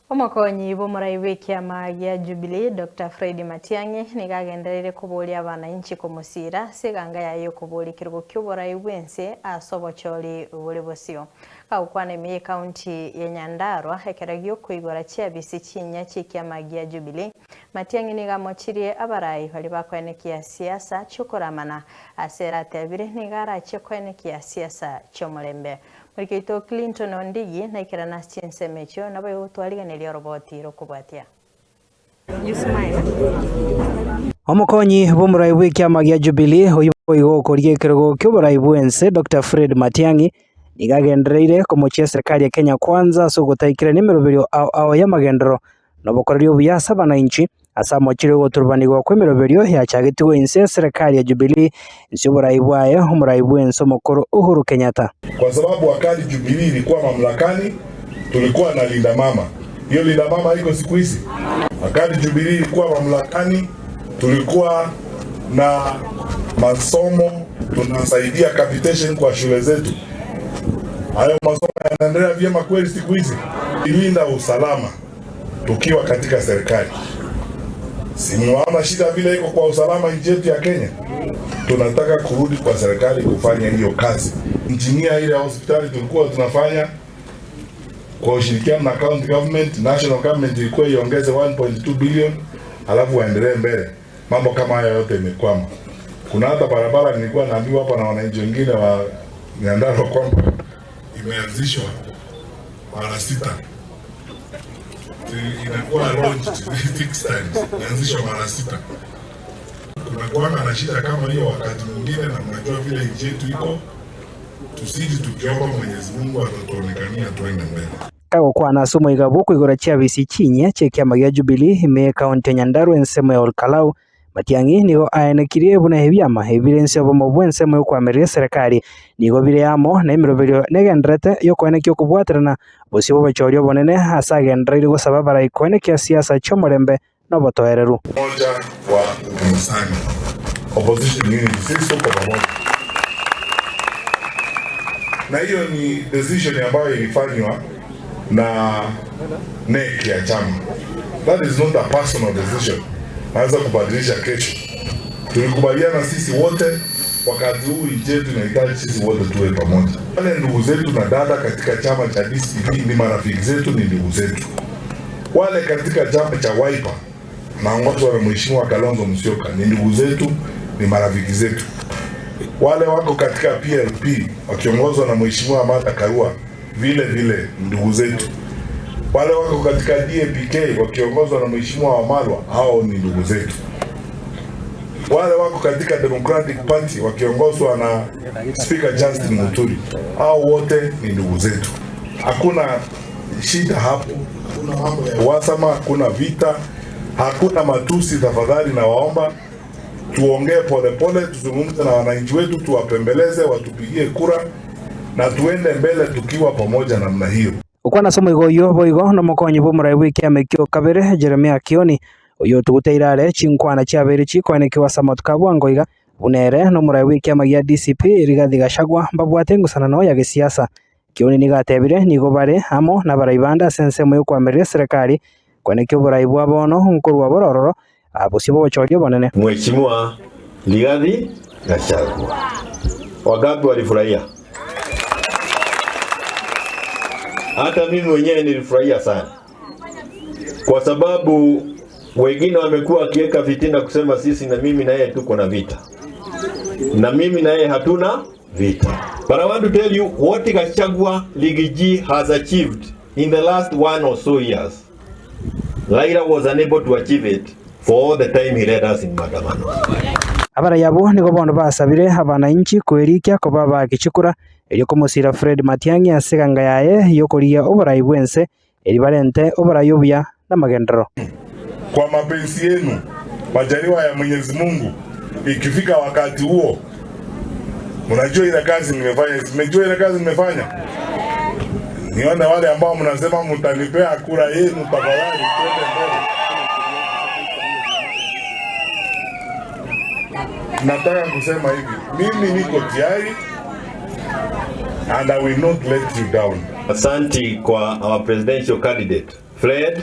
Omokonyi b'omorai bw'ekiama gia Jubilee Dr. Fred Matiang'i nigo agendereire koboria abananchi komosira ase eganga yaye okoboria ekerogo kia oborai bw'ense ase obochori bore bosio. Gagokwana ime ye county ya Nyandarua ekero giokoigora chiabisi chinya chi'ekiama gia Jubilee, Matiang'i nigo amochirie abarai baria bakoenekia siasa chiokoramana ase ere atebire nigo arachie koenekia siasa chi'omorembe. Morikito Clinton Ondigi naikerana ase chinsemo echio naboigo gotwarigeneria oroboti rokobwatia. Omokonyi bw'omorai bw'ekiama gia Jubilee oyio boigo okoria ekerogo ki'oborai bw'ense Dr. Fred Matiang'i nigo agendereire komochia eserikari ya Kenya Kwanza ase ogotaikera emeroberio ao ao y'amagenderero na obokoreri obuya ase abananchi ase amochire ogoturubanigwa kw'emeroberio yachagetigwe inse eserikari ya Jubilee inse oborai bwaye omorai bw'ense omokoro Uhuru Kenyatta. Kwa sababu wakati Jubilee ilikuwa mamlakani tulikuwa na Linda Mama. Hiyo Linda Mama iko siku hizi. Wakati Jubilee ilikuwa mamlakani tulikuwa na masomo, tunasaidia capitation kwa shule zetu. Hayo masomo yanaendelea vyema kweli siku hizi. Ilinda usalama tukiwa katika serikali. Si mnaona shida vile iko kwa usalama nchi yetu ya Kenya? Tunataka kurudi kwa serikali kufanya hiyo kazi. Injinia ile ya hospitali tulikuwa tunafanya kwa ushirikiano na county government, national government ilikuwa iongeze 1.2 billion alafu waendelee mbele. Mambo kama haya yote imekwama. Kuna hata barabara nilikuwa naambiwa hapa na wananchi wengine wa Nyandarua kwamba imeanzishwa mara sita, inakuwa launched six times, imeanzishwa mara sita. Kuna kuanga na shida kama hiyo wakati mwingine, na mnajua vile nchi yetu iko, tusidi tukiomba Mwenyezi Mungu atatuonekania tuende mbele. Kagokwana ase omoiga bwa okoigora chiabisi chinyia chia ekiama gia Jubilee ime ekaunti ya Nyandarua ensemo ya Olkalau Matiang'i nigo aenekirie buna ebiama ebire ense obomo bwa ensemo yokoamereria eserikari nigo bire amo na emeroberio negenderete yokoenekia okobwaterana bosio bwa obochori obonene ase agendereire gosaba abarai koenekia siasa chi'omorembe na obotoereru. Umoja wa upinzani, opposition unity, sisi tuko pamoja, na hiyo ni decision ambayo ilifanywa na NEC ya chama. That is not a personal decision, naweza kubadilisha kesho. Tulikubaliana sisi wote, wakati huu nchi yetu inahitaji sisi wote tuwe pamoja. Wale ndugu zetu na dada katika chama cha DCP ni marafiki zetu, ni ndugu zetu. Wale katika chama cha Wiper naongozwa na Mheshimiwa Kalonzo Musyoka ni ndugu zetu, ni marafiki zetu. Wale wako katika PLP wakiongozwa na Mheshimiwa Martha Karua vile vile ndugu zetu. Wale wako katika DAPK wakiongozwa na Mheshimiwa Wamalwa, hao ni ndugu zetu. Wale wako katika Democratic Party wakiongozwa na Speaker Justin Muturi, hao wote ni ndugu zetu. Hakuna shida hapo, hakuna mambo ya uhasama, hakuna vita, hakuna matusi. Tafadhali nawaomba tuongee polepole, tuzungumze na wananchi wetu, tuwapembeleze, watupigie kura na tuende mbele tukiwa pamoja namna hiyo. Okwana ase omoigo oywo boigo na omokonyi bwa omorai bwa ekiama ekio kabere Jeremiah Kioni oyo otuguteire are chinkwana chiabeire chikoenekiwa ase amatuko a bwango iga buna ere na omorai bwa ekiama gia DCP Rigathi Gachagua mbabwate engusanano ya gesiasa. Kioni nigo atebire nigo bare amo na abarai bande ase ensemo yokoamereria eserikari koenekia oborai bwa bono nkorwa borororo bosio bwa obochori obonene. Mheshimiwa Rigathi Gachagua, wangapi walifurahia? Hata mimi mwenyewe nilifurahia sana, kwa sababu wengine wamekuwa wakiweka fitina kusema sisi na mimi na yeye tuko na vita, na mimi na yeye hatuna vita. But I want to tell you what Gachagua Riggy G has achieved in the last one or so years. Raila was unable to achieve it for all the time he led us in maandamano. Abarai abo nigo bono basabire abananchi kwerikia koba bagichikura erio komosira Fred Matiang'i ase eganga yaye yokoria oborai bwense eri barente oborai obuya na magenderero. Kwa mapenzi yenu, majaliwa ya Mwenyezi Mungu, ikifika wakati huo, mnajua ile kazi nimefanya, mmejua ile kazi nimefanya. Nione wale ambao mnasema mtanipea kura yenu, tafadhali twende mbele. Nataka kusema hivi, mimi niko tayari and I will not let you down. Asanti kwa our presidential candidate Fred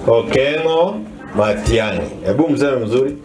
Okengo Matiang'i. Hebu mseme mzuri.